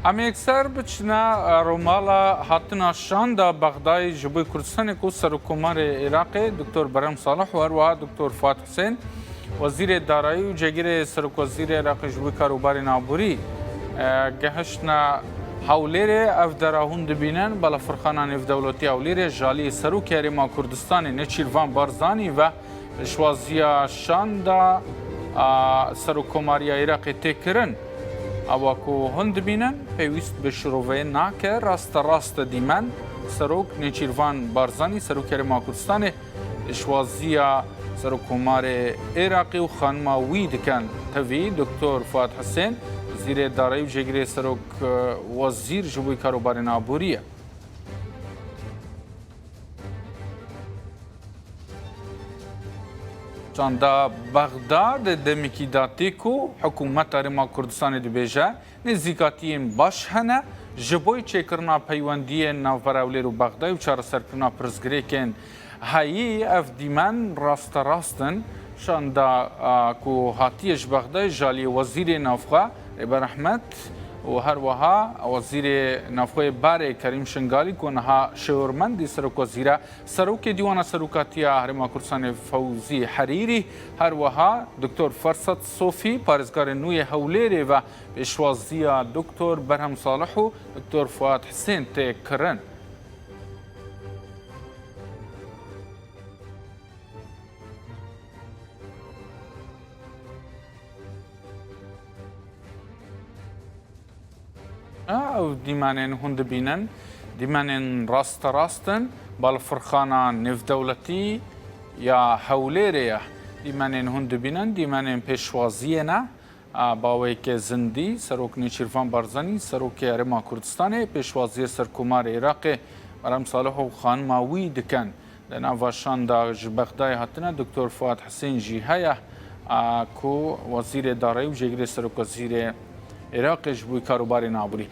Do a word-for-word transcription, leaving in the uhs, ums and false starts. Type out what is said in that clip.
Em ê yekser biçine, e, romala hatina şanda Bexdayê ji bo Kurdistanê ku Serokkomarê Iraqê Doktor Berhem Salih û her wiha Doktor Fuat Husên, Wezîrê Darayî û Cêgirê Serokwezîrê Iraqê ji bo Karobarên Aborî, e, gehiştine Hewlêrê. Ev dera hûn dibînin, Balafirxana Nêvdewletî Hewlêrê ji aliyê Serokê Herêma Kurdistanê Nêçîrvan Barzanî ve pêşwaziya şanda, a, Serokkomariya Iraqê tê kirin. Ewa ku hûn dibînin, pêwîst bi şiroveyê nake, rasterast e dîmen. Serok Nêçîrvan Barzanî, Serokê Herêma Kurdistanê, pêşwaziya Serokkomarê Iraqê û xanima wî dikin. Tevî Doktor Fuat Husên, Wezîrê Darayî û Cêgirê Serok, e, Wezîr ji bo Karobarên Aborî ye. Şanda Bexda di demekî de tê ku hikûmeta Herêma Kurdistanê dibêje, nêzîkatiyên baş hene ji bo çêkirina peywendiyên navbera Hewlêr û Bexdayê û çareserkirina pirsgirêkên heyî. Ev dîmen rasterast in. Şanda, a, ku hatiye ji Bexdayê ji aliyê Wezîrê Navxwe Rêber Ehmed û her wiha Wezîrê Navxweyê berê Kerîm Şingalî ku niha şêwirmendî Serokwezîr e, Serokê Dîwana Serokatiya Herêma Kurdistanê Fewzî Herîrî, her wiha Doktor Fersad Sofî, parêzgarê nû yê Hewlêrê ve pêşwaziya Doktor Berhem Salih û Doktor Fuat Husên tê kirin. Ew dîmenên hûn dibînin, dîmenên rasterast in. Balafirxana Nêvdewletî ya Hewlêrê ye. Dîmenên hûn dibînin, dîmenên pêşwaziyê ne. A, baweyeke zindî, Serok Nêçîrvan Barzanî, Serokê Herêma Kurdistanê, pêşwaziyê Serkomarê Iraqê Berhem Salih û xanima wî dikin. Di nava şanda ji Bexdayê hatine Doktor Fuat Husên jî heye, a, ku Wezîrê Darayî û Cêgirê Serokwezîrê Iraqê ji bo Karobarên Aborî.